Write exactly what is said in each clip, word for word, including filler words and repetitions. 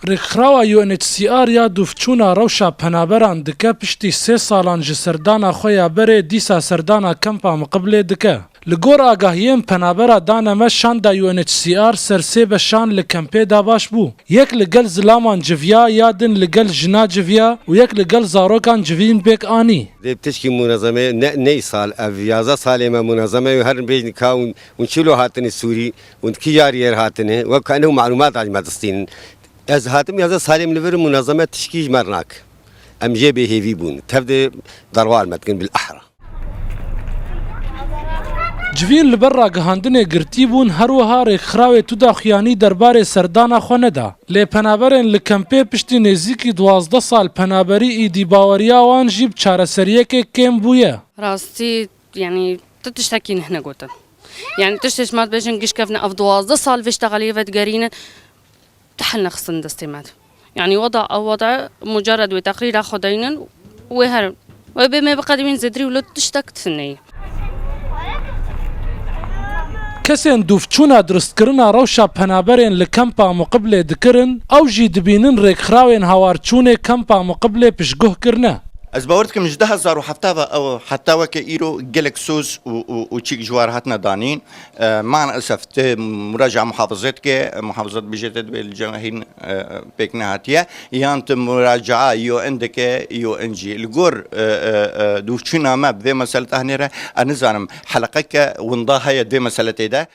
Rêkxirawa U N H C R ya dûvçûna rewşa penaberan dike, piştî sê salan ji serdana xwe ya berê dîsa serdana kempa Miqiblê dike. Li gor agahiyên penabera dane me, şanda U N H C R ser sê beşan li kempê dabaş bû. Yek li gel zilaman civiya, ya din li gel jina civiya û yek li gel zarokan civîn pêk anî. Dê tişkî munezeme ne, ney sal, ev yazdeh salê me munezeme û her bêjin ka hûn, hûn çilo hatine Sûrî, hûn ki yarî yer hatine, wek ka ne malûmat me distînin. Ez hatim yazdeh salê min li vir munezeme tişkî ji me nak. Em jê bêhêvî bûn. Tev de derwar me dikin bil ahra. Civîn li ber ragihandinê girtî bûn, her wiha rêkxirawê tu daxuyanî derbarê serdana xwe neda. Lê penaberên li kempê piştî nêzîkî duwazdeh sal penaberî, îdî baweriya wan jî bi çareseriyekê kêm bûye. Rastî, yanî, tu tiştekî nehne gotin. Yanî, tiştê ji me dibêjin, giş kevne ev duwazdeh sal vê ştexeliyê vedigerînin. Te hel nexistin destê me de. Yanî weda ew weda mucared wê teqrîra xwe deynin wê herin. Wê bê me biqedimîn zêdirî wilo tiştek tune ye. Kesên dûvçûna duristkirina rewşa penaberên li kempa Muqiblê dikirin, ew jî dibînin rêkxirawên hawarçûnê kempa Muqiblê piştguh kirine. Ez bawer dikim ji du hezar û heft ve ew heta weke îro gelek soz û, û, û çîk ji war hatine danîn. E, maalesef ti muraca muhafizê dike, muhafize dibêje te dibê li cem hîn, e, pêk nehatiye, yan ti muraca U N dike, U N jî. Li gor, e, e, e, dûvçûna me bi vê mesele tehnê re, ez nizanim, heleqeke winda heye di vê meseletê de.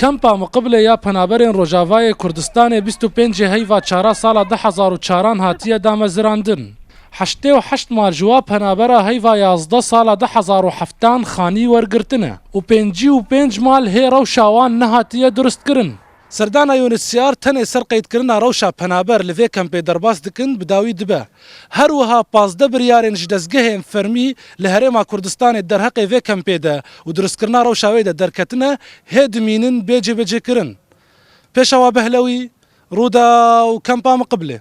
Kempa Miqiblê ya penaberên Rojavayê Kurdistanê bîst û pêncê heyva çara sala du hezar û çaran hatiye damezirandin. Heştê û heşt mal ji wa penabera heyva yazdeh sala du hezar û heftan xanî wergirtine û pêncî û pênc mal hê rewşa wan nehatiye durustkirin. Serdana U N H C R tenê ser qeydkirina rewşa penaber li vê kempê derbas dikin, bi dawî dibe. Her wiha pazdeh biryarên ji dezgehên fermî li Herêma Kurdistanê derheqê vê kempê de û durustkirina rewşa wê de derketine, hê dimînin bê cêbecêkirin. Pêşawa Behlewî, Rûda û Kempa Miqiblê.